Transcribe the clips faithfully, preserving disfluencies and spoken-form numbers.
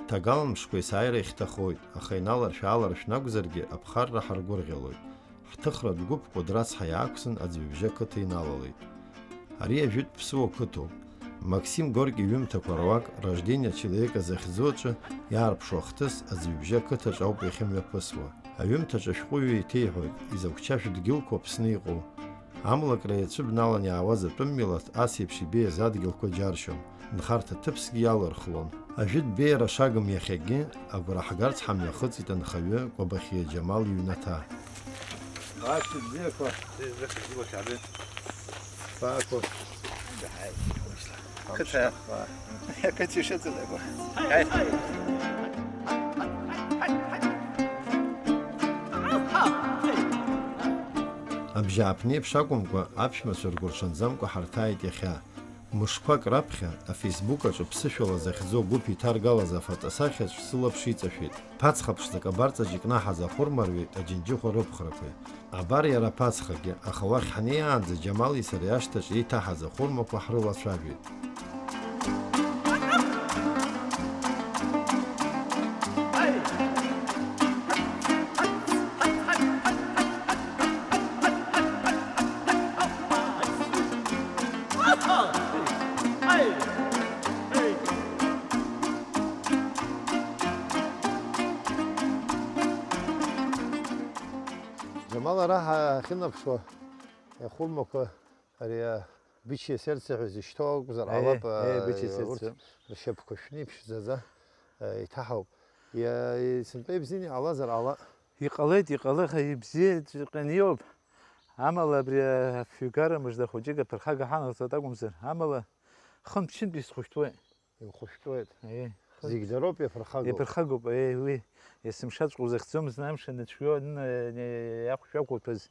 Ҭагалан мшқәа есааира ихьҭахоит, аха иналаршә-ааларшәны акәзаргьы аԥхарра ҳаргәырӷьалоит. Ҳҭыхратә гәыԥ Кәыдры ацҳа иаақәсын Аӡҩыбжьа ақыҭа иналалеит. Ари ажәытә ԥсыуа қыҭоуп. Максим Горки иҩымҭақәа руак Рождение человека захьӡу аҿы иаарԥшу ахҭыс Аӡҩыбжьа ақыҭаҿ ауп иахьымҩаԥысуа. Аҩымҭаҿы ашәҟәыҩҩы еиҭеиҳәоит, изакә чашә дгьылқәоу Аԥсны иҟоу. Амлакра иацәыбналан иаауаз атәым милаҭ ас еиԥш ибеиаз адгьылқәа џьаршьон, нхарҭа ҭыԥсгьы иалырхлон. Ажәытә беиара шагым иахьагьы агәра ҳгарц ҳамҩахыҵит анхаҩы Кәабахиа Џьамал иҩнаҭа. Ашәҭ бзиақәа. Баақәа. Қыҭа. Қыҭа ишыҵадагәа. Абжьааԥнеиԥш акәымкәа, аԥшәмацәа ргәырҽанӡамкәа ҳарҭааит иахьа. Мышқәак раԥхьа, афейсбук аҿы ԥсышәала захьӡу агәыԥ иҭаргалаз афотосахьаҿ сылаԥш иҵашәеит. Ԥацха ԥшӡак абарҵаҿ икнаҳаз ахәырмарҩи аџьынџьыхәа рыԥхрақәеи. Абар иара аԥацхагьы, аха уахь ҳнеиаанӡа Џьамали сареи ашҭаҿы еиҭаҳаз ахәырмақәа ҳрылацәажәеит. Џьамал ара ҳа-, ҳахьынаԥшуа, ахәырмақәа ари, а, бичьа сердце ҳәа зышьҭоу акәзар, Аиеи, ҟалап, а, аиеи, бичьа сердце. Урҭ ршьапқәа шәны иԥшӡаӡа, а, иҭаҳауп. Иа-, и-, сынтәа ибзианы иҟалазар ала. Иҟалеит, иҟалеит, аха ибзиаҵәҟьаны иоуп. Амала абри афҩгара мыжда хәыҷык аԥырхага ҳанарҵоит акәымзар, амала хынтә-ԥшьынтә исхәышәтәуеит. Иухәышәтәуеит. Аиеи. Зегь дароуп иаԥырхагоу. Иаԥырхагоуп, аиеи, уи. Есымшаҵәҟьа узахьӡом, зны амш аныцәгьоу, аны, ани, иахәшә иақәуҭәаз,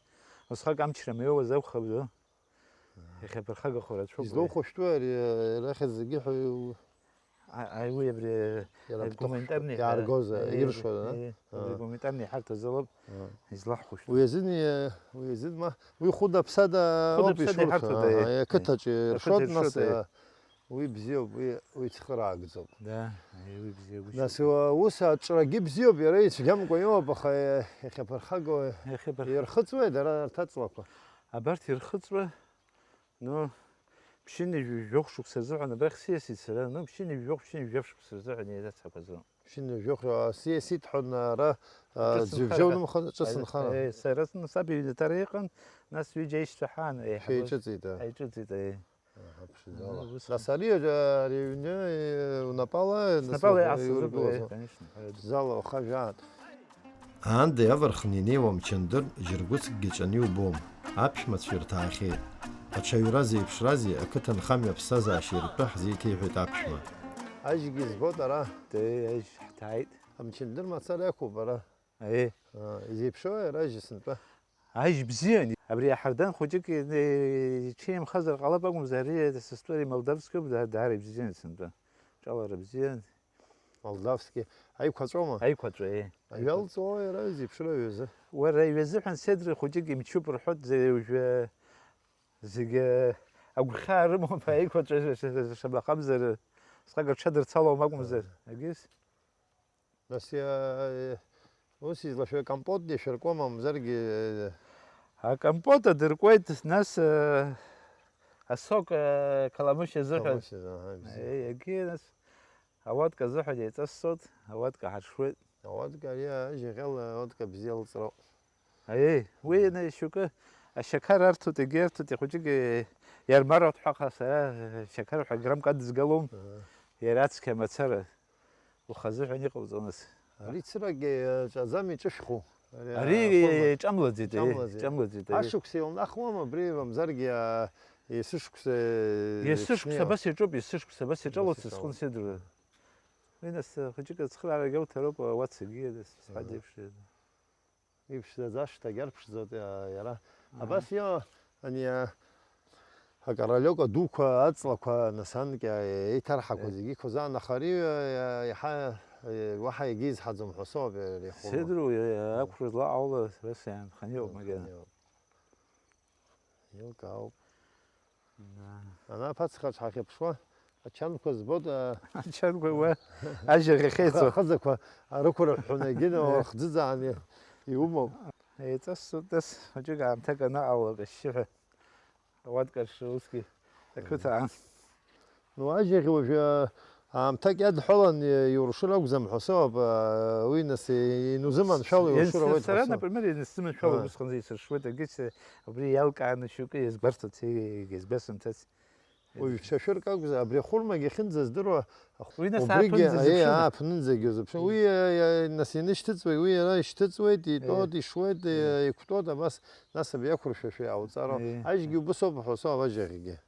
усҟак амчра мҩоуаз акәхап, ду. Иахьа аԥырхагахо рацәоуп. Излоухәышәтәу ари, арахь зегьы ҳәа иу-, А, а, уи абри, иара э, абри гуманитарный, иааргоз, э, э, иршо, э, э, э, абри гуманитарный ҳарҭа азалоуп, э, излаҳхәышәтәу. Уи азын, э, уи азын ма, уи хәыда-ԥсада Хәыда-ԥсада ауп ишурҭо, иҳарҭода, аҳа, э, э, ақыҭаҿы э, ршоит, ақыҭаҿы нас, ршоит, э, э. Уи бзиоуп, уи, уи цхыраагӡоуп. Да, э, уи бзиа, уи Нас, шьоук. Уа-, ус аҿрагьы бзиоуп, иара ицәгьамкәа иоуп, аха, э, иахьаԥырхагоу, э, Иахьаԥырх- ирхыҵуеит, ара арҭ аҵлақәа. Абарҭ ирхыҵуа, ну, ԥшьынҩажәи жәохә шықәса рзыҳәан абрахь сиасит сара, ну, ԥшьынҩажәи жәохә, ԥшьынҩажәи жәаф шықәса рзыҳәан еиҭацҳақәа зон. Ԥшьынҩажәи жәохә, а, сиасит ҳәа, ара, а, ҿыц нхара. Ӡҩыбжьа унымхан, ҿыц Аи, нхара. Аи, сара сн-, саб иҩнаҭара иҟан, нас ҩыџьа аишьцәа ҳаан, еиҳабы. Шәеиҿыҵит, а? Ҳаиҿыҵит, аи. Аҳа, ԥшӡала. Ус. Нас ари, а, ари аҩны, э, унапала, нас Снапала уа-, иаасызгылоит, иургылоз, аи, а? Конечно. Ԥшӡала, уаха жәаан. Аанда иавархны инеиуа амчындыр џьаргәыцкгьы ҿаны иубом, аԥшәмацәа ирҭаахьеит. Аҽаҩра зеиԥшрази ақыҭанхамҩа аԥсҭазаашьеи ртәы ҳзеиҭеиҳәеит аԥшәма. Ажьгьы збоит ара. Те, ажь ҳҭааит. Амчындыр мацара иақәуп ара. Аиеи. Аа, изеиԥшрои ара ажьы сынтәа? Ажь бзиан. Абри аҳардан хәыҷык, э, иҽеимхазар ҟалап акәымзар, ари сыстори Молдавскиоуп, да-, даара ибзиан сынтәа. Ҿалара бзиан. Молдавски аиқәаҵәома? Аиқәаҵәа, еи. Аҩы алҵуоу иара зеиԥшроу аҩыза? Уара, иҩазыҳәан седр хәыҷык имчуп рҳәоит, зеиужәа зегьы агәхьаа рымоуп, аиқәаҵәа шамахамзар, сҟак рҽадырцалом акәымзар, агьыс? Нас, иа-, ус излашәо компот дишәыркуа мамзаргьы, Акомпот адыркуеит, нас, э, асок, э, каламышь азыҳәан. Каламышь азы, аҳа, бзиа. Э, иагьы, нас, ауатка азыҳәан еиҵасҵоит, ауатка ҳаршуеит. Ауатка ари ажьаҟьала ауатка бзиа лҵроуп. Аиеи, уи, мм, ина шьоукы ашьақар арҭоит, егьи арҭоит, ихәыҷык, э, иармароуп ҳәа, аха сара, э, шьақар ҳәа граммк адызгалом, аҳа, иара ацқьа мацара. Ухазыҳәан иҟауҵомызт. Ари цыракгьы иаҿаӡам, иҿышәху. Ари, ари аформа. Иҿамлаӡеит, ари, иҿамлаӡеит. Иҿамлаӡеит, ари. Ашықәс иаунахуама абри, мамзаргьы, а, есышықәса, есышықәса иаԥшны абас иаҿуп, есышықәса абас иаҿалоит, абас сызхәын иаҿалоит. Сеидра. Уи нас, а, хәыҷык ацхыраарагьы ауҭароуп, а, уацагьы, нас, сҳәа, аҳа, деиԥшраны. Иԥшӡаӡашт, агьарԥшӡоит, а, иара. Аҳа. Абас иҟоу, ани, а, акаролиока дуқәа, аҵлақәа, нас анкьа, еиҭарҳақәа, аҳа, зегьы иқәыз аан, аха ари, а, иаҳа, а, уаҳа егьизҳаӡом ҳәа соуп иара ихәыма. Сеидра, а, ақәра злаҟоула, сара саанханы иҟоуп макьана. Ианханы иҟоуп. Еилкаауп. Да. Ана аԥацхаҿ ҳахьыԥшуа, Ачанқәа збоит, а, Ачанқәа уа ажьаӷь ахьеиҵо. Ахаҵақәа рықәырҳәҳәаны егьина уахӡыӡааны иумоуп. Еиҵасуп, нас, хәыҷык аамҭак анаҟалалак ашьшьыҳәа. Ауаткаршра усгьы ақыҭа аан. Ну, ажьаӷь уажәы, а, аамҭак иадҳәалан, иуршыр акәӡам ҳәа соуп, а, уи нас инузыманшәало иуршыр ауеит ҳәа соуп. Сара, например, инсзыманшәало, а, усҟан исыршуеит, егьыс убри иалкааны шьоукы иазгәарҭоит, егьа збасымҭац. Уаҩ ҽашәырк акәзар, абри ахәырмагьы ахьынӡаздыруа, уи нас убригьы, ааԥынӡа, аиеи, зыԥшын. Ааԥынынӡагьы зыԥшын. Уи, а, а, нас инышьҭыҵуеит, уи иара ишьҭыҵуеит, итәоит, ишуеит, еи, иқәтәоит, абас, нас абри иақәыршәашәа иаауҵароуп. Еи. Ажьгьы убыс ауп ҳәа соуп, ажьаӷьгьы.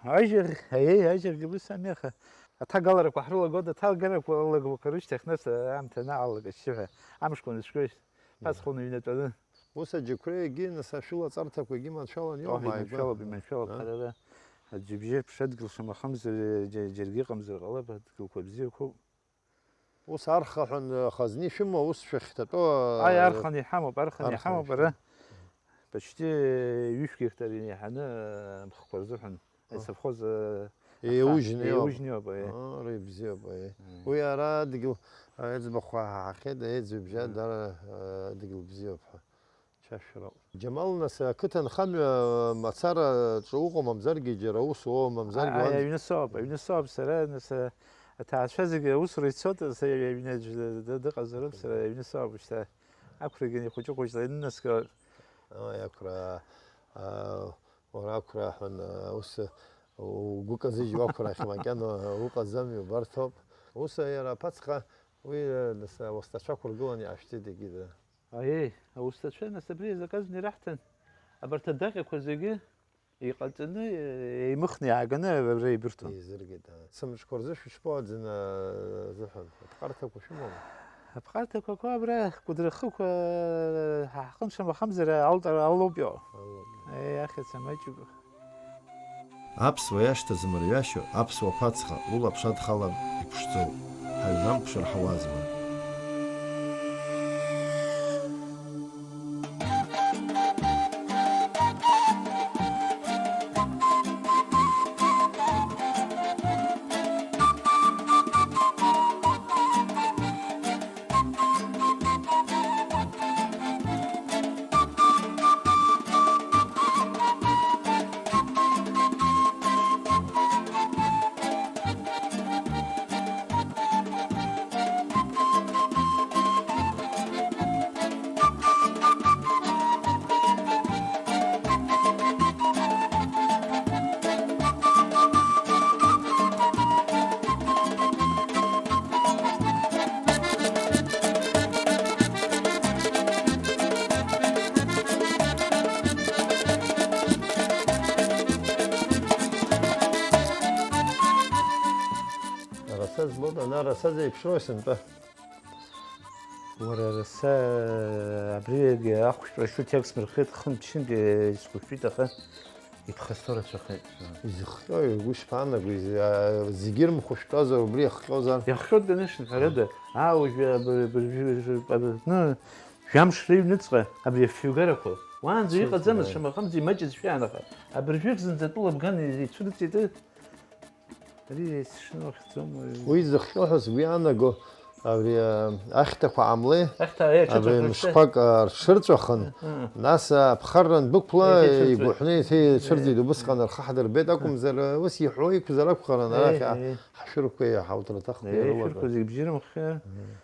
Ажьаӷь, аиеи, ажьаӷьгьы убыс ами, аха аҭагаларақәа ҳрылагоит, аҭагаларақәа рылагақәа рышьҭахь, нас аамҭа анаҟалалак ашьшьыҳәа амшқәа нацәкуеит. Ԥацха уныҩнатәаны. Ус аџьықәреи егьи, нас, ашәылаҵарҭақәа егьи маншәалан иоума, ааигәа? Иманшәалоуп, иманшәалоп, а? Ҳәарада, аӡәыбжьы ԥшадгьыл шамахамзар, џьа-, џьаргьы ыҟамзар ҟалап, адгьылқәа бзиақәоуп. Ус архаҳәан, хазни шәымоу, ус шәахьҭатәоу, аи, а, арханы иҳамоуп, арханы арханы иҳамоуп, ара шәымоуп. Почти ҩышә гектар инаҳаны, а, амхқәа рзыҳәан. Асовхоз, э, еиужьны иоуп. Еиужьны иоуп, аиеи. Ара ибзиоуп, аиеи. Аиеи. Уи ара адгьыл, а, аӡбахә ҳаҳахьеит, аиеи, ӡҩыбжьа, аиеи, дара, а, адгьыл бзиоуп ҳәа. Чашәароуп. Џьамал, нас, ақыҭанхамҩа мацара ҿы уҟоу, мамзаргьы џьара аус уоу, мамзаргьы, а, уан- аҩны соуп, аҩны соуп сара, нас, а, аҭаацәа зегьы аусура ицоит, са аҩны аӡә д-, д-, дыҟазароуп, сара аҩны соуп шьҭа. Ақәрагьы ихәыҷы-хәыҷла инынаскылоит. Ой, ақәра, а, Уара ақәра ҳәа, ус угәы казыжьуа ақәра ахь макьана уҟаӡами, убарҭоуп. Ус иара аԥацха уи, нас, ауасҭацәа ақәыргыланы иаашәҵеит егьи дара. Аиеи, ауасҭацәа, нас, абри азаказ ираҳҭан, абарҭ адаҟьақәа зегьы иҟаҵаны, еимыхны иааганы абра еибырҭон. Еизыргеит, аа. Сымҿқәа рзы шәышԥоу аӡын азыҳәан? Аԥҟарҭақәа шәымоума? Аԥҟарҭақәа абра Кәыдры ахықә, ҳа ҳҟын шамахамзар, алтара алоуп иҟоу. Алоуп. Еи, ахьаца маҷуп. Аԥсуа иашҭа змырҩашьо, аԥсуа ԥацха, улаԥш адхалартә иԥшӡоуп. Ҳаҩнамԥшыр ҳауазма? Араса збоит, ана араса зеиԥшроу сынтәа. Уара, араса, абри ахәшәтәра шәу текст мырхеит, хынтә-ԥшьынтә исгәышәтәит, аха иԥхасҭо рацәахеит. Изыхҟьои, угәы ишԥаанаго, из-, а, зегьы ирымхәышәтәуазар, убри иахҟьозар? Иахҟьоит, конечно, ҳәарада. Аа, уажәы аб-, аб-, аб-, аб-, ну, жәамш рыҩныҵҟа абри афҩгарақәа. Уаанӡа иҟаӡамызт, шамахамзар имаҷызшәа иаанхеит. Абыржәгь зынӡа атәыла бган ицәырҵит. Ари еицшны уахьӡом, уаҩы. Уи зыхҟьо ҳәа сгәы иаанаго, абри, а, ахьҭақәа ҟамлеи, ахьҭа, еи, абри ҽыҵәахыршәа. Мышқәак, а, рҽырҵәахын, Ыы. Нас, а, аԥхарра андәықәла, еиҭа ицәырҵуеит. Игәыҳәны еиҭа ицәырҵит, Ии. Убысҟан рхаҳдырбеит акәымзар, ус иҳәо иқәзар акәхарын, арахь, Ии, а, ии. Ҳшәырқәеи ҳауҭраҭыхқәеи Ии, ирылатәаз. Шәырқәа зегь бжьырымххьа. Ии.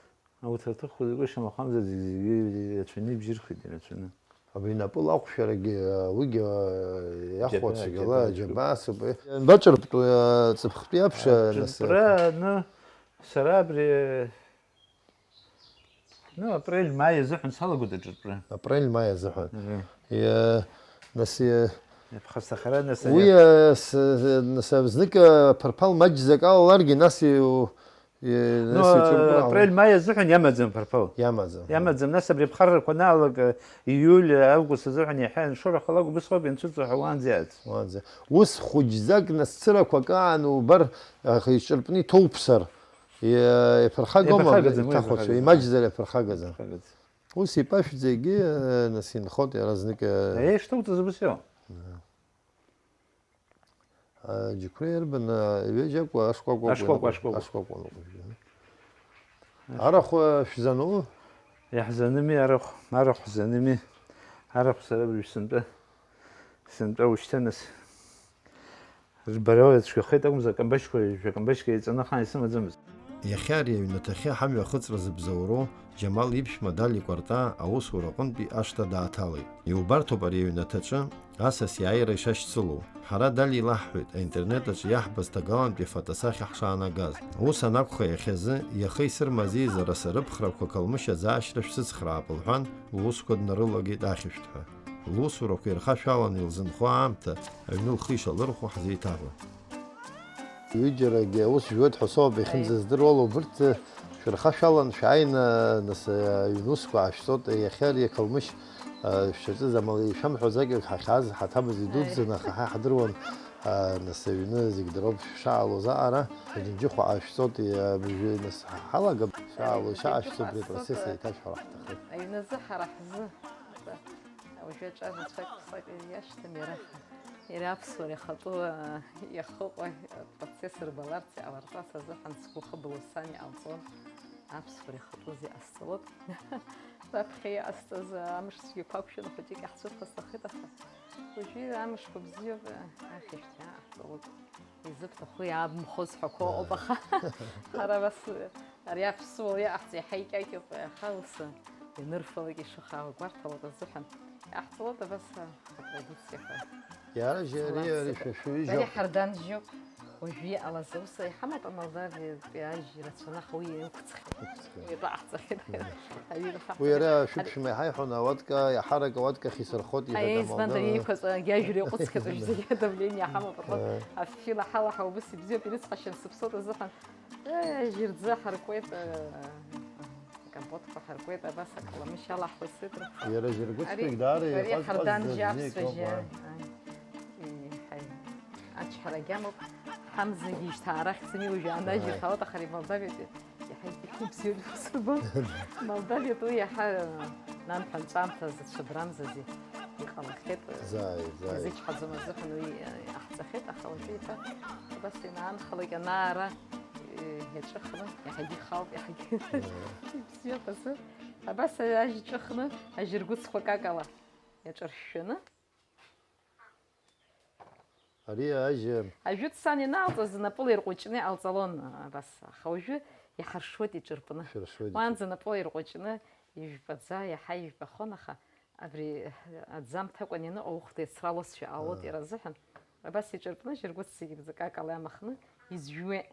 Ауҭраҭыхқәа зегьы шамахамзар зегь-, зегьы ирацәаны ибжьырхит, ирацәаны. Абри инапы лақәшәарагьы, уигьы, иахәо џьабаа, цәгьала, џьабаа, џьабаа сыпы. Ианбаҿырптәу, ҵыԥхтәи аԥш, нас? Ҿырпра, ну, сара абри, ну, апрель, маи азыҳәан салагоит аҿырпра. Апрель, маи азыҳәан. Мгм. Иа-, нас, иа-, Иаԥхасҭахара, нас, уи, иа- а, с-, нас, а, знык, а, ԥарԥал маҷӡак алаларгьы, нас иу-, Е, Ну, нас иҿырпра апрель, маи азыҳәан иамаӡам ԥарԥал. Иамаӡам. Иамаӡам. Нас абри аԥхаррақәа анаалага, ииуль, август азыҳәан иаҳа аншоура ҟалак убысҟоуп ианцәырҵуа ҳәа уаанӡа иааз. Уаанӡа. Ус хәыҷӡак насцырақәак аан убар, аха иҿырпны иҭоуԥсар, е, иаԥырхагома, Иаԥырхагаӡам, уи иҭахәацәа, иаԥырхагаӡам. Имаҷзар иаԥырхагаӡам. Иаԥырхагаӡам. Ус ипашәӡа егьи, е, нас инхоит иаразнак, е. Е, ишҭоуҵаз убыс иоуп. Е. Аџьықәреи иарбан, ҩыџьа акәу, ашкәакәа акәу? Ашкәакәа, ианыҟоу? Ашкәакәа. Ашкәакәа аныҟоу. Арахә, э, шәзану? Иаҳзаними арахә, арахә ҳзаними. Арахә сара уажә сынтәа, сынтәа ушьҭа нас. Рбара цәгьахеит акәымзар, акамбашьқәа, жәа-камбашьқәа еиҵаны ахаан исымаӡамызт. Иахьа ари аҩнаҭахьы ҳамҩа ахыҵра зыбзоуроу Џьамал иԥшәма Дали Кәарта аусура аҟынтәи ашҭа дааҭалеит. Иубарҭоуп ари аҩнаҭаҿы асас иааира ишашьцылоу. Ҳара Дали илаҳҳәеит, аинтернет аҿы иаҳбаз ҭагалантәи афотосахьа ҳшаанагаз. Ус анакәха, иахьазы, иаха исырмазеиз араса рыԥхрақәа Калмышь аӡаашьра шәсыцхраап, лҳәан, лусқәа днарылагеит ахьышәҭҳәа. Лусурақәа ирхашәаланы илзынхо аамҭа аҩны лхы ишалырхәо ҳзеиҭаҳәон. Ҩыџьарагьы аус жәуеит ҳәа соуп, иахьынӡаздыруа ала, убырҭ шәырхашәалан шәааины, нас, аҩнусқәа аашәҵоит, иахьа ари ақалмышь, а, шәаҿыз амала ишәамҳәаӡакгьы ҳахьааз ҳаҭабыз идуӡӡан, аха ҳа иҳдыруан, а, нас, аҩны зегь дроуп шәшаалоз аҟара, аџьынџьыхәа аашәҵоит, абыржәы, нас, ҳалагап, шәаало, шәаашәҵо, абри апроцесс еиҭашәҳәара ҳҭахын. Аҩназы ҳара ҳзы. Уажәы аҿар рацәак ԥсак иашьҭам, иара, иара аԥсуара ихатәы, а, иахыҟоу апроцесс рбаларц иҟаларҵарц азыҳәан сгәы хыбыло сан иҟалҵон, аԥсуара ихатәы зегь ҟасҵалоит. Раԥхьа иҟасҵаз амш цәгьақәа акәшан хәыҷык иаҳцәырфа сҭаххеит, аха уажәы амшқәа бзиоуп, ахьышәҭ иааҳҵалоит. Изыбҭаху иаабымхоз ҳәақәа ыҟоуп, аха ҳара абас ари аԥсуала иаҟаҳҵо иаҳа икьакьоуп, аха ус ианырфалак ишыхаау гәарҭалак азыҳәан иаҳҵалоит абас атрадициақәа. Иара жьа-, ари, ари шәа шәҩыџьа. Ари ҳарданжьоуп, уажәы иҟалаз аус иҳамоуп, амалдавиатәи ажь рацәаны, аха уи иқәыцхеит. Иқәыцхеит. Уи иаҳҵахеит. Аҩыра ҳаҳҭахеит. Уи иара шәыԥшәма иҳаиҳәон, ауатка, иаҳарак ауатка хисырхот, иҳәеит, аиеи, избан, амалдавиа. Иеиқәаҵәа, иажәра иҟәыҵхьеит, уажә зегьы адавление иҳамоуп рҳәоит. Аффила ҳалаҳауа убыс ибзиоуп, ирыцҳашьан сыԥсуеит азыҳәан. Э, ажьырӡы ҳаркуеит, э, акомпотқәа ҳаркуеит, абас акаламышь алаҳхуеит сыҭра. Иара жьыргәыцқәак даара иҟазҵаз ҳардан зегьы жьаԥсуа икоуп, жьа. Ааи. Ии, ҳаи. Ачҳара агьамоуп. Ҳамзагьы ишьҭаарахьӡами уажәы анажь, ааи, ирхалоит, аха Револдавиатәи иаҳа ибзиоуп, ибзиоуп, ибзиоуп. Молдавиатәи уи иаҳа, э, нанҳәа анҵәамҭазы, цәыбрамзазы иҟалахьеит, э, зааи, зааи. Изычҳаӡом азыҳәан уи, э, иҟаҳҵахьеит, аха уажәы иаҳа абас ианаанхалак, ана-ара, э, иаҿыхны, иаҳагьы ихалт, иаҳагьы, э, ибзиоуп азы. Абас ажь ҿыхны, ажьыргәыцқәа какала иаҿыршәшәаны. Ари ажь. Ажәытә сан ианалҵыз напыла ирҟәыҷны иҟалҵалон, абас, аха уажәы иҳаршуеит иҿырпны. Шәыршуеит. Уаанӡа напыла ирҟәыҷны ижәпаӡа, иаҳа ижәпахон, аха абри аӡы амҭакәан ианыҟоу ухәда иацралозшәа ҟалоит, аа, иара азыҳәан. Абас иҿырпны жьыргәыц зегьы бзакакала иамахны изжәуеит.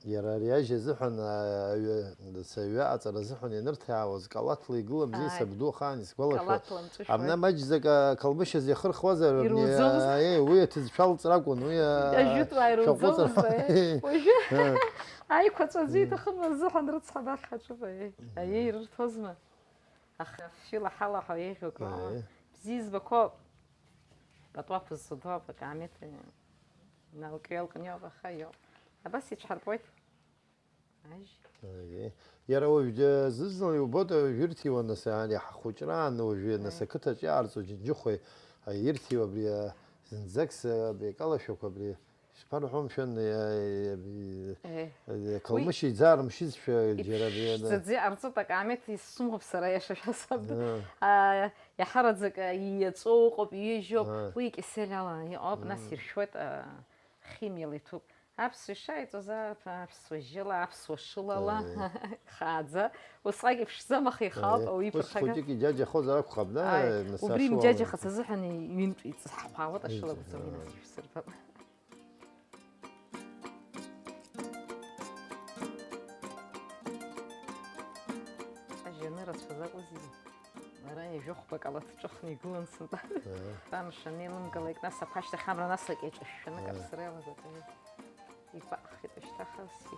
Иара ари ажь азыҳәан, а, аҩы, даҽа аҩы аҟаҵара азыҳәан ианырҭиаауаз, калаҭла игылан бзиа, аи, сабду ахаан исгәалашәоит. Калаҭла мҵәышәуеит. Абна маҷӡак, а, калмышь азы иахырхуазар, абни, ирузомызт, а, еи, уи аҭыӡшәа алҵракәын, уи, а, иажәытәуаа шәаҟәыҵра. Ирузомызт, аи. Уажәы, а, аиқәаҵәа аӡәы иҭахым азыҳәан рыцҳа дахь ҳаҿуп, аи. Аиеи, ирырҭозма. Аха фҩыла ҳалаҳәа еиӷьуп, аа. Аиеи. Бзиа избақәоуп. Пату ақәызҵо доуп, акаамеҭ, налкҩы-алкниоуп, аха иоуп. Абас иҽҳарпоит. Ажь. Аиеи. Иара уажә зны-зынла иубоит, уажә ирҭиуан, нас, ани ҳхәыҷраан, уажәы, нас, аиеи, ақыҭаҿ иаарҵо џьынџьыхәа, а, ирҭиуа абри, а, зынӡак с-, абри акалашәақәа абри Шԥарҳәо, мшәан, иа-, иа-, Еҳ. Иа-, Уи Қалмышь иӡаарымшьызшәа џьара иа-, иԥшӡаӡа иҟарҵоит, акаамеҭ исзымхәып сара, иаша шәасабду. Аа. А, иаҳараӡак ииаҵәоу ыҟоуп, иҩежьоуп. Аа. Уи икьасел ала иҟоуп, нас, мм, иршәуеит, а, химиала иҭәуп. Аԥсуа ишааиҵоз, а-, аԥсуа жьыла, аԥсуа шылала, Еҳ. Хааӡа, усҟак иԥшӡам, аха ихаауп, еҳ, ауаҩы ус иԥырхагам. Хәыҷык иџьаџьахозар акәхап, да, Ааи, нас убри ашыла имџьаџьахац азыҳәан ҩынтә иҵаҳәаауеит, ашыла Ҩынтә, агәӡам, аа. Инасыжьзырбап. Ажьаны рацәа закәызеи? Ара ҩажәа хәбак ала дҿыхны игылан сынтәа. Ыы. Амш анеилымгалак, нас ақәа ашьҭахь амра насак иаҿышәшәаны, ыы, каԥсара иалаз аҵаҩы игәаҟхеит, ушьҭа хасгьы.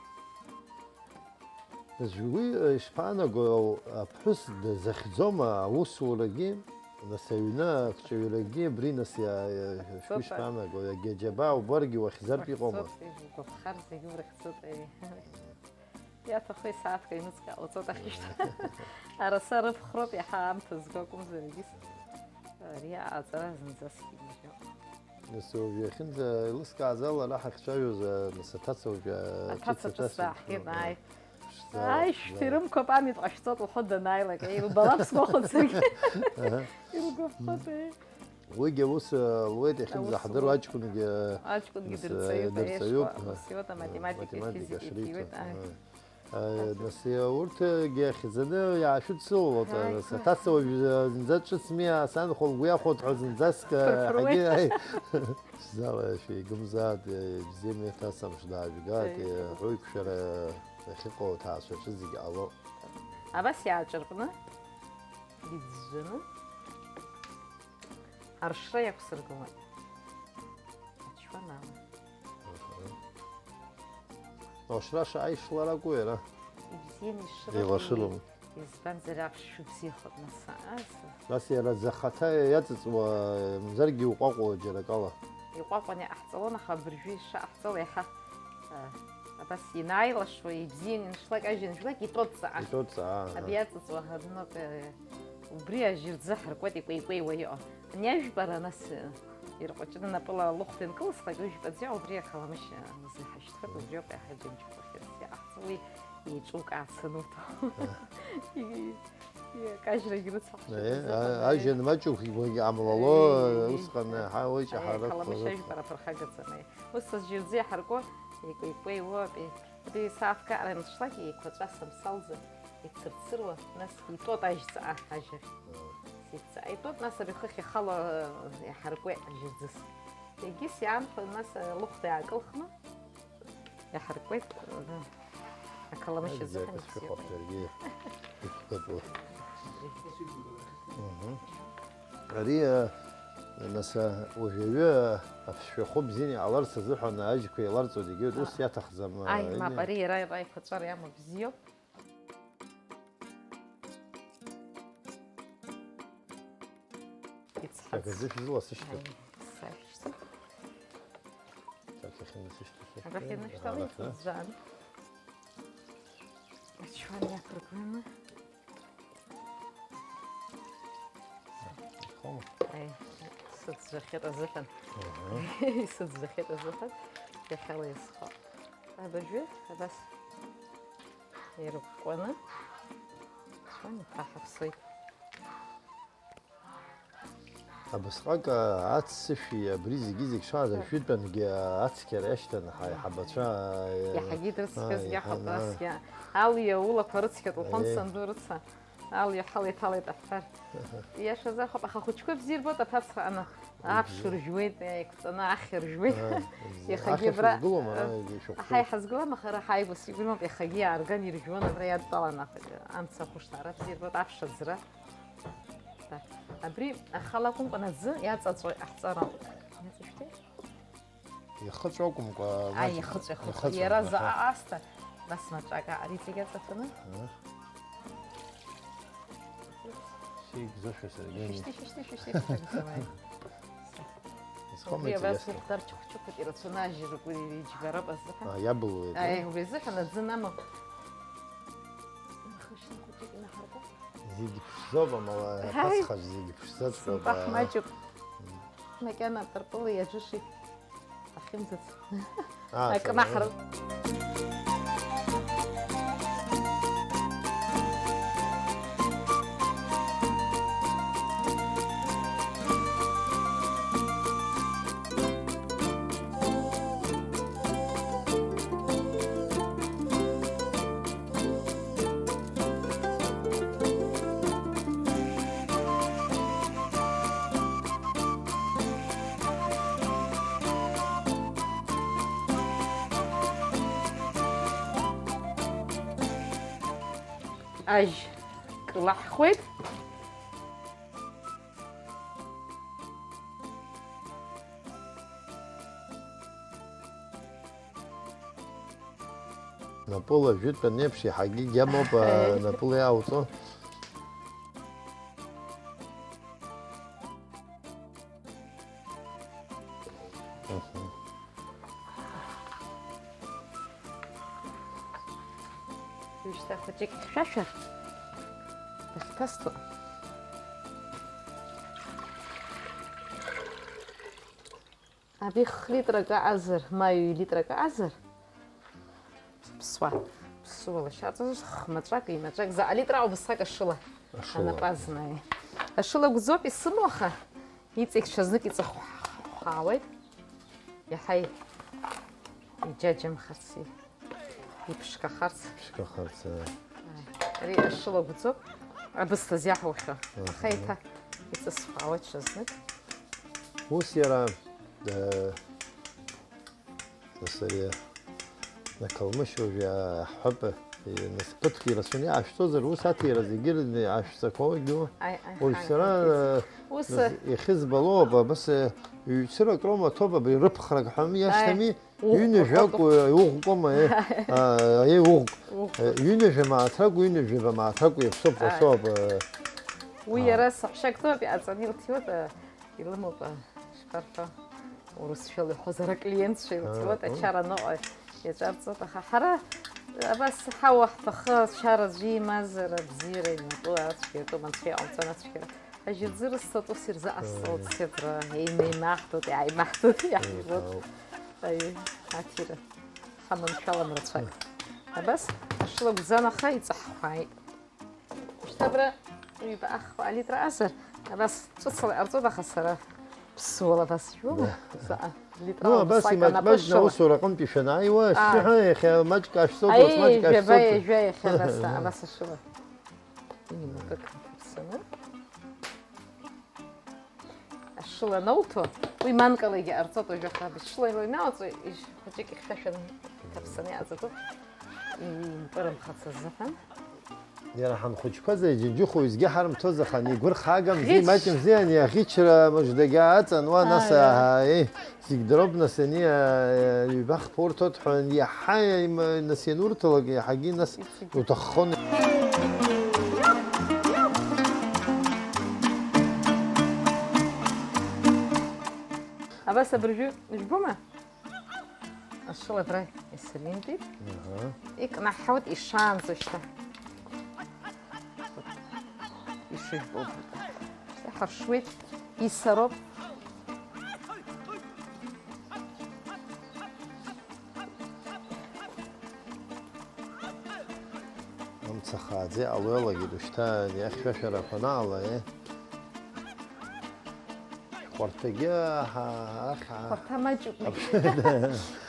Нас уи, ы, ишԥаанаго, аԥҳәыс дазахьӡома, аусурагьы, нас аҩны акҿаҩрагьы абри, нас иа-, иа-, шәгәы ишԥаанаго, иагьа џьабаа убаргьы уахьӡартә иҟоума? Уахьцоит, игәаԥхар зегьы урыхьӡоит, аиеи. Иаҭаху исааҭк аҩныҵҟа иҟауҵоит ахьышьҭа. Араса рыԥхроуп, иаҳа аамҭа зго акәымзар, егьыс. Ари аҵара зынӡаск имариоуп. Нас уажә иахьынӡа еилыскааз ала ара ҳахьцәажәоз, а, нас аҭаца уажә, а, Аҭаца ҿыц ҿыц аҭаца дааҳгеит, ааи. Ԥшӡала, Ааи, ԥшӡала. Шәҭирымқәа памиатҟа шәҵот лҳәо данааилак, еилбалап сгәахәын саргьы. Аҳа. Илгәаԥхоит, еи. Уигьы аус, а, луеит иахьынӡаҳдыруа Аус луеит. Аҷкәынгьы, Аҷкәынгьы нас, а, дырҵаҩуп, аишьа, дырҵаҩуп, ус а, иоута, а, математика, математика физика шрицәоуп, итиуеит, а. а. Нас урҭгьы иахьӡаны иаашәыдсылалоит. Ааи, нас ааи. Аҭаца уажә зынӡа ҿыц миа санхәа лгәы иахәоит ҳәа зынӡаск, Фырфыруеит. Ҳагьы, ааи. Шәзала шәеигымзааит, ибзиами, аҭаца мшдаажәгааит, Ааи. Ҳәоиқәшәара ахьыҟоу аҭаацәа аҿы зегь ҟало. Абас иааҿырпны, иӡәӡәаны, аршра иақәсыргылоит. Ачуан ала. Аха. Ашра шааишлар акәу иара? Ибзианы ишрыхәо Еилашыроуп. Избанзар, аԥшшәы бзиахоит, нас, ас. Нас иара зхаҭа иаҵыҵуа, мзаргьы иҟәаҟәоу џьара акала. Иҟәаҟәаны иҟаҳҵалон, аха абыржәы ишаҟаҳҵало иаҳа, а, абас ианааилашуа, ибзианы ианшлак, ажәҩан жәлак, итәоуп ҵаа. Итәоуп ҵаа, аҳа. Абри иаҵыҵуа, адноуп, э, убри ажьырӡы ҳаркуеит, икәеикәеиуа иҟоу. Ани ажәпара, нас, э, ирҟәаҷны напыла лыхәда инкылсхлак, ҩажәпа ӡиа убри ақаламышь, э, азы ҳашьҭхып, убриоуп иаҳа иџьынџьуа ахьырц иҟаҳҵо, уи еиҿукаацын урҭ. Аҳ. И-, и-, акажьрагь рыцҳашьа Э, азыҳәан, а-, ажьын маҷуп игәагь амлало, Э, усҟан э, ҳа уи э, ҷаҳарак Каламышь ҟалоит. Ажәпара ԥырхагаӡам, э. Ус азы џьырӡы иаҳарго, икәеикәеиуа, э, Абри сааҭкаара аншлак еиқәаҵәа самсалӡа, ицырцыруа, нас итәоит ажьҵаа ажьыр. Сиццаа итәоит, нас абри хыхь ихало, э, иаҳаркуеит ажьырӡыс. Егьыс иаанхо, нас, э, лыхәда иаакылхны, иаҳаркуеит, э, ақаламышь Ажьӡа азыҳәан акы сшәыхәап ибзиоуп. Даргьы. Мгм. Ари, э, нас, э, уажәаҩы, э, аԥсшәахәы бзианы иҟаларц азыҳәан ажьқәа еиларҵоит, егьырҭ ус А. иаҭахӡам, э, Аи, мап, ини- ари иара, иара иқәаҵәара иамоу бзиоуп. Ицҳац. Так, аӡы шәзыласышьҭып. Аи, сашәҵа. Так, иахьынасышьҭышьҭ. Арахь инышьҭала, Арахь, да? Иҭыӡәӡәааны. Ачуан иақәыргыланы. Ихоума? Аи, сыӡәӡәахьеит азыҳәан. Аҳа. Исыӡәӡәахьеит азыҳәан. Иахьала исхо. Абыржәы абас ирыкәкәаны. Ачуан иҭаҳаԥсоит. Абасҟак аццышәи абри зегьы-зегь шааз, ажәытәангьы ацқьара иашьҭан ҳаиҳабацәа, Иаҳагьы дрыцқьазгьы, аа, иаҳа, аха, аа. Насгьы алҩа улақәа рыцқьатәуп, уҳәан, Еи. Санду рыцҳа. Алҩа ҳалеиҭалеит аҳәар. Иашазар, ҳәоуп, аха ахәыҷқәа бзиа ирбоит, аԥацха ана, аԥш Бзиа. Ржәуеит, еиқәҵаны ахьа ржәуеит. Аа, бзиа. Иахагьы Ахьа абра, шәызгылома, ара, а, ишәыхәҭоу? Ҳаи, ҳазгылам, аха ара ҳааигәа сигәырҩоуп, иахагьы иаарган иржәуан, абра иадтәалан, аха амца ахәышҭаара бзиа ирбоит, аԥш аӡра. Абри ахала акәымкәан аӡы иаҵаҵәо иҟаҳҵароуп. Иаҵашәҵеи? Ихыҵәо акәымкәа, Аи, маҷк ихыҵәо, ихыҵәо. Ихыҵәо, Иара аха. Заҟа аасҭа, нас маҿак ари зегь аҵаҵаны. Ыы. Сигзошәа саргьы. Шәышьҭи, шәышьҭи, шәышьҭи, шәышьҭи, шәышьҭи. Исхомеит Убри абас иасҭа. Ухәда рчыхәчыхәит, ирацәаны ажьырак уи иџьбароуп азыҳәан. А, иабылуеит, Аи, а? Убри азыҳәан аӡы намоуп. Ахышьна хәыҷык инаҳаркуп. Зегьы ԥшӡоуп, амала, Ҳаи! Аԥацха зегьы ԥшӡаҵәҟьоуп, Сынтәа аа. Маҷуп. М. Макьана атырпылеи аџыши ахьымӡац. Аа, Акнаҳар. Сара. Ажь кылаҳхуеит. Напыла жәытәан еиԥш иаҳагьы гьамоуп, а, напыла иаауҵо. Мгм. Уажәшьҭа хәыҷык ихьшәашәар, дахьҭасҵо. Абри хә-литрак аҟазар, ма ҩ-литрак аҟазар, ԥсуа, ԥсуала шьаҵа, хә-маҵәак, ҩ-маҵәак, заҟа литра ауп, ԥсак ашыла. Ашыла. Анапы азна, аи. Ашыла гәӡоуп исымоу, аха иҵегь ҽазнык иҵыхәхәаауеит. Иаҳа иџьаџьамхарц, иԥшқахарц. Иԥшқахарц, аи. Ари ашыла гәӡоуп, абысҭа зиаҳухьо. Аха, аҳа, еиҭа иҵысхәаауеит ҽазнык. Ус иара, э, Нас ари ақалмышь уажәы аҳәап, нас ԥыҭк ирацәаны иаашәҵозар, ус аҭира зегьы рыдны иаашәҵақәоугьы. Аи, аи, уажә ҳаи, сара, ҳаи, ус, э, иахьызбало, абас, э, ҩ-цырак роума, ҭоуп, абри рыԥхрак ҳәа, иашҭами, уӷәӷәоуп, ҩынҩажәак, уӷәӷәоуп. Э, уӷәӷәоума, э? А, аи, уӷәӷә. Уӷәӷәоуп. Э, ҩынҩажәа мааҭрак, ҩынҩажәа мааҭрак иаԥсоуп, аи, уасоуп, э. Уи, а, иара саҳәшьак ҭоуп, иаҵаны илҭиуеит, э, Илымоуп, а, ишԥарҳәо, урысшәала иҳәозар, аклиентцәа илҭиуеит, аа, ачара аныҟәа иаҿарҵоит, аха ҳара абас ҳауа ҳҭахы, ачара аӡәы имазар, абзиара имаку, ацәгьа иатәуп, анцәа иҟамҵан ацәгьара. Ажьырӡы рысҭоит, ус ирзыҟасҵоит, аа, сеидра, еимеимаҳтәуеит, иааимаҳтәуеит, иаҳбоит. Еиҭауп. Аиеи, аҭира. Ҳаманшәалам рацәак. Абас, ашыла гәӡан, аха иҵаҳхәааит. Шьҭа абра ҩба ахԥа алитра азар, абас ҵәыцала иҟарҵоит, аха сара ԥсуала абас жәбома? Да. Заҟа литра. Ну, абас ласак имаҷ-маҷны анапы шыла. Аусура аҟынтәи шәанааиуа, аа, шәҳәа, иахьа маҷк ашәҵоуп, аи, маҷк жәаба, ашәҵоуп. Ижәа иахьа абас, абас ашыла. Имакык иҭаԥсаны. Ашыла анауҭо, уи манкалагьы ҟарҵоит уажәы, аха абри шыла ианалҵуа, ижь-, хәыҷык ихьшәашәан иҭаԥсаны иааӡатәуп, импырымхац азыҳәан. Иара ҳанхәыҷқәаз аџьынџьыхәа уеизгьы ҳарымҭоз, аха ани игәырхагамзи, ӷьыч, маҷымзи, ани аӷьычра мыждагьы аҵан, уа, нас, ааи, ааи, зегь дроуп, нас, ани, а, ҩба хԥа урҭоит ҳәа, иаҳа, им-, нас ианурҭалак, иаҳагьы, нас, иҵегь уҭаххон. Абас абыржәы ижәбома? Ашыла абра исыринтәит. Аҳа. Икнаҳауеит ишаанӡа шьҭа. Ишыжәбо. Шьҭа ҳаршуеит, исароуп. Амца хааӡа иҟало иалагеит, ушьҭа иахьшәашәарақәа анаала, е? Хәарҭагьы, аҳа, аха. Хәарҭа маҷуп. Аԥшәма, да.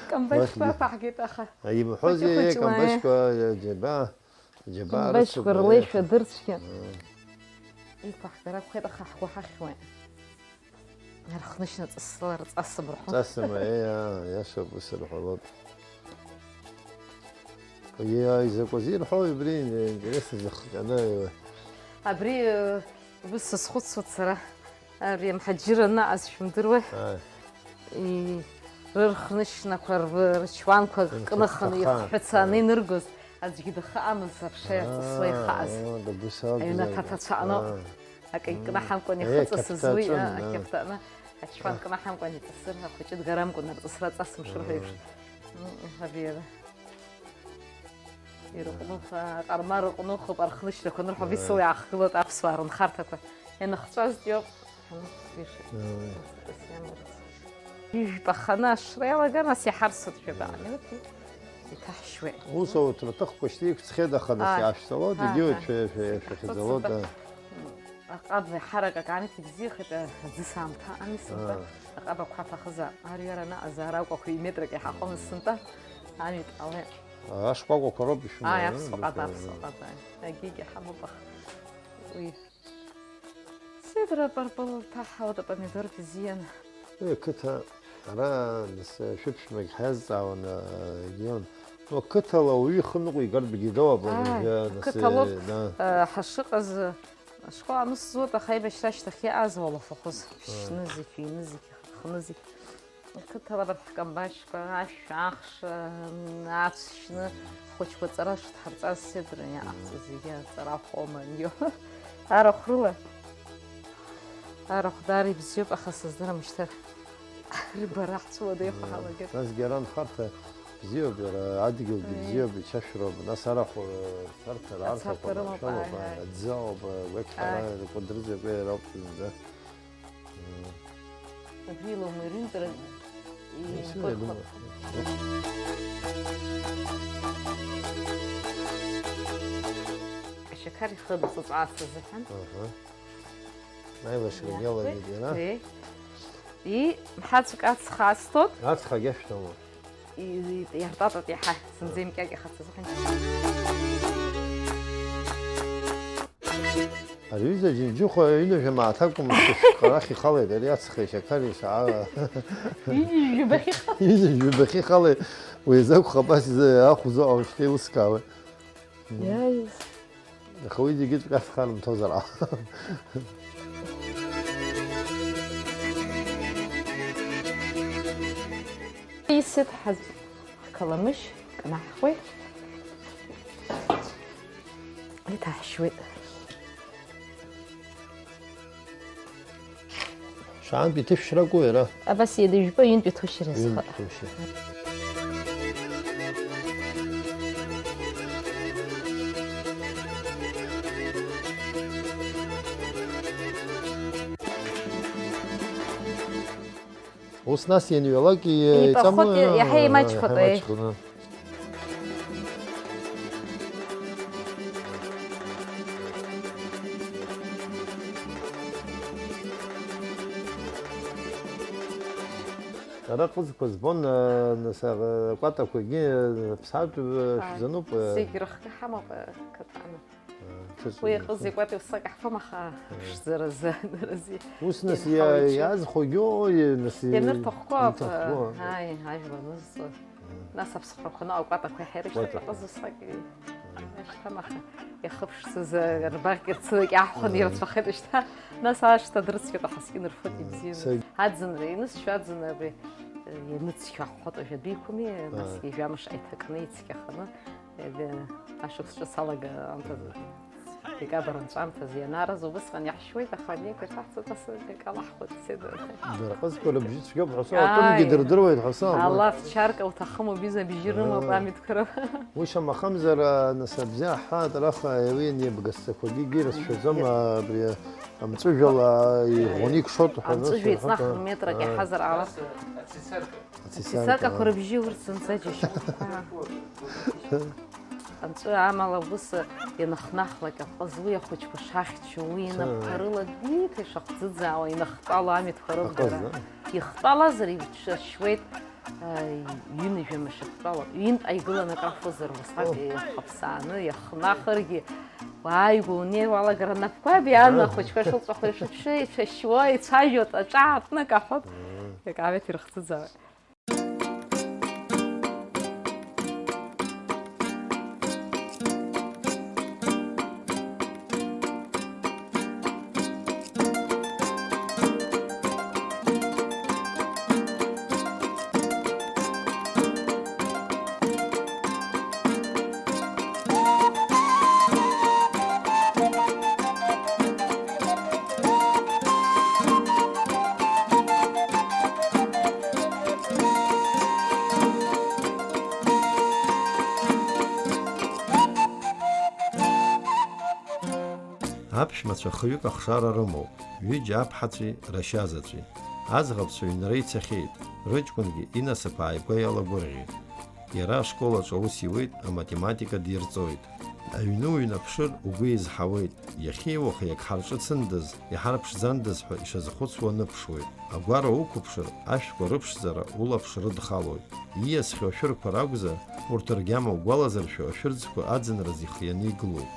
Камбашьқәа уахьгьы аԥаҳгеит, аха. Имҳәозеи, хәыҷы-хәыҷла, е, камбашьқәа, џьаба, џьаба камбашьқәа рыцуп, е. Рлеишәа дырцәгьа. Мм. Иқәаҳгар акәхеит, аха ҳгәы ҳахьуеит. Архнышьна ҵысла рҵасым рҳәон. Ҵасым, еи, аа, иашоуп, ус рҳәалоит. Иа-, изакәазеи ирҳәои абри, интересно, зыхҟьаны, абри, э, ус сазхәыцуеит сара. Ари амҳаџьыр анаҟаз шәымдыруеи? Ааи. И-, рырхнышьнақәа, рб-, рчуанқәа рхьыԥҭаха, кныханы, ихҳәацаны, ааи, иныргоз, аӡәгьы дахыҟамызт, аԥша иаҵысуа, аа, ихааз. Аҩнаҭа ҭацәаҟны. Аа. Акы икнаҳамкәан, мм, ихыҵасыз уи, ақьаԥҭа аҿын, а, да, ақьаԥҭа аҟны, ачуан, а, кнаҳамкәан иҵысыр, ахәыҷы дгарамкәан арҵысра аҵасымшәыр ҳәа еиԥш. Мм. Мм, абри иара. Ирыҟәнуп, а, аҟарма рыҟәнухуп, архнышьнақәа анырҳәо, а, бисула иаахгылоит аԥсуаа рынхарҭақәа. Ианыхҵәазтәиоуп. Ҩажәпа ханы ашра иалаган, ас иҳарсуеит жәаба минуҭ, иҭаҳшьуеит. Ус ауҭраҭыхқәа шьҭа иқәҵхьеит, аха нас, ааи, иаашәҵалоит, ааи, егьи, ааи, шәа-, шәа-, ааи, шәахьӡалоит, ааи. Аҟаб ҳарак акаамеҭ ибзиахеит, аӡыс аамҭа ами сынтәа. Аҟаб ақәа аҭахызаап, арҩара анаҟазаара акәақәа иметрак иҳаҟомызт сынтәа, амитә ала. Ашкәакәақәа роуп ишәымоу, ааи, аԥсуа ҟата, аԥсуа ҟата, егьигьы ҳамоуп, аха уи. Сеидра апарпыл ҭаҳауеит, апомидор бзиан. Уи ақыҭа, ара, нас, шәыԥшәмагь ҳиазҵаауан, а, регион. Ну, ақыҭала ауаҩы ихы ныҟәигартә бгьы доуп, ааи, уажәы, нас, ақыҭа лоуп, да. Э, ҳашыҟаз, ашкол анысҵоит, аха аибашьра ашьҭахь иҟаз уалафахәыз. Ааи. Шәшьны зегь, шәыҩны зегь, ҳхны зегь. Ақыҭала абарҭ ҳкамбашьқәа, ашә, ахш, ацә шьны, ҳхәыҷқәа аҵара шыҭҳарҵаз, сеидра иаҟаҳҵо зегьы аҵара ахәома, ио. Арахә рыла. Арахә даара ибзиоуп, аха сыздырам шьҭа рыбара ҳцәыуадаҩхо ҳалагеит. Насгьы ара анхарҭа бзиоуп, иара адгьылгьы, ыы, бзиоуп, ичашәроуп, нас арахә, ы, рцарҭа, ацарҭа раархәақәа рымоуп, машәыроуп, ааи, ааи, аӡы ауп, ы, уеқәҳара, ааи, ркәадырӡа, уеи рауп зынӡа. Убри илоума ирынтәара? Исымеи, игәырӷьо. Думаю. Ашьақар ихы ҵәыҵәааз азыҳәан. Аҳа. Аибашьрагьы иалагеит иара. Ии. И, мҳаҵәк ацха асҭоит. Ацхагьы ашәҭома? И, и, иартатат иаҳа, зынӡа имкьакьахац азыҳәан. Ари аҩыза Џьынџьыхәа ҩынҩажәа мааҭ акәым, шьыжьхарахь ихалеит, ари ацха ишьақари шаара. Ҩынҩажәа жәабахьы ихалеит. Ҩынҩажәа жәабахьы ихалеит, уи азы акәхап, ас изы ахә зыҟам шьҭа еилыскаауеит. Иааиз. Аха уи зегьы ҵәҟьа схарымҭозар ҟалап. Исыҭ ҳаз-, ҳқаламышь кнаҳхуеит. Иҭаҳшьуеит. Шаантә иҭышәшьракәу иара? Абас иадыжәпа ҩынтә иҭушьра. Ҩынтә зхы. Иҭушьра. Ус нас ианҩалак, и-, ипахоит, иҵамны, иаҳа имаҷхоит, иаҳа еи. Имаҷхоны. Ара ҟызқәа збон, а, нас, а, акәатақәагьы, а, ԥсаатә, а, шәзануп, а. Зегь рыхкы ҳамоуп, а, қыҭаны. Уи аҟыз икәата усак ҳфом, аха ԥшӡаразы, наразы. Ус нас ианҳауа иа-, иҽы. Иаазхәогьы, ой, нас и-, ианырҭахқәоу, иҭахқәоу. Ааи, ажәла анызҵо. Нас аԥсхәрақәа ныҟәатақәа иаҳа ирышьҭоит, кәатақәа. Аҟыз усак и-, ашьҭам, аха иахыԥшӡаз рбаӷь ирцәылакьаҳхәаны ирацәахеит шьҭа. Нас ашҭа дрыцқьоит, аҳаскьын рфоит, ибзианы. Саг- Аӡынра, инысшьу аӡынра абри, ианыцқьаххоит, уажә адәы иқәыми, нас ҩажәа мш аиҭакны ицқьаханы. Егьа ашықәс ҿыц алага аамҭазы, декабр анҵәамҭазы ианаарыз убысҟан иаҳшьуеит, аха ҳнеигар ҳаҳцоит, асы акала ҳхәыццеит. Дара ҟызқәа рыбжьы цәгьоуп ҳәа сыҟоуп, Ааи. Акымгьы дырдыруеит ҳәа сыҟоуп. Алаф чарка уҭахым убиза бжьы рымоуп, аа, амитқәа ры. Уи шамахамзар, а, нас абзиа ҳҳәаат, араҟа уи анеибгасцақәагьы егьирацәаӡом, абри амҵәыжәҩала иӷәӷәаны икшоит ҳәа, нас, амҵәыжәҩа иеиҳәоит, еиҵнахыр метрак, аа, иаҳазар ала. Ацицаркақәа рыбжьы урҭ зынӡа џьашьахәқәа. Анцәа амала ус ианахнахлак аҟыз уи ахәыҷқәа шахьчо, уи инапқәа рыла гәиҭа ишахӡыӡаауа инахтәало амитқәа рыбгара. Аҟыз, да? Ихтәалазар ибҽашьуеит, а, ҩынҩажәа мыш ихтәало. Ҩынтә ааигыланы акрафозар, усҟак ихаԥсааны, иахнахыргьы, уааигәа унеир уалагар анапқәа абиан ахәыҷқәа шылҵәахуа ишыҽы ицәашьуа, ицәажәо, аҿаатны акаҳәоит. Мм. Акаамеҭ ирыхӡыӡаауеит. Аԥшәмацәа хҩык ахшара рымоуп, ҩыџьа аԥҳацәеи рашьазаҵәи. Аӡӷабцәа ҩнра ицахьеит, рыҷкәынгьы инасыԥ ааигәа иалагәырӷьеит. Иара ашкол аҿы аус иуеит, аматематика дирҵоит. Аҩны уҩнаԥшыр, угәы изҳауеит, иахьеи уахеи ак ҳарҿыцындаз, иҳарԥшӡандаз ҳәа ишазхәыцуа ныԥшуеит. Агәара уқәыԥшыр, ашәқәа рыԥшӡара улаԥш рыдхалоит. Ииасхьоу ашәырқәа ракәзар, урҭ ргьама угәалазыршәо ашәырӡқәа аӡынраз ихианы игылоуп.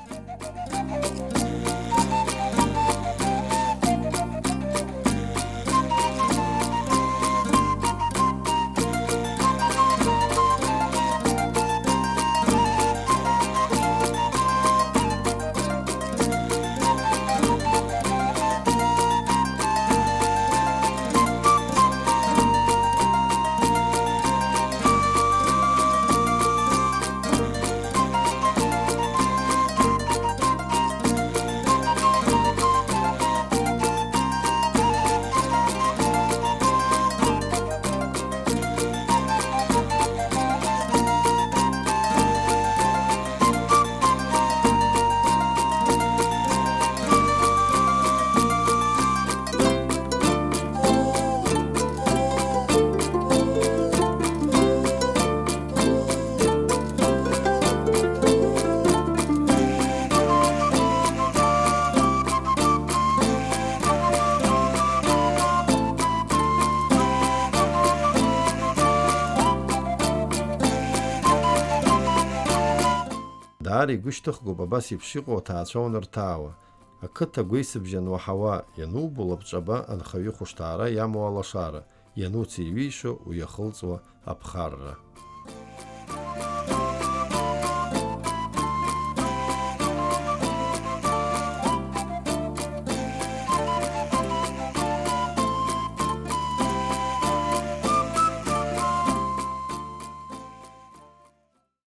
Ара игәышьҭыхгоуп абас еиԥш иҟоу аҭаацәа унарҭаауа, ақыҭа гәеисыбжьан уаҳауа, ианубо лабҿаба анхаҩы хәышҭаара иамоу алашара, иануцеиҩишо уиахылҵуа аԥхарра.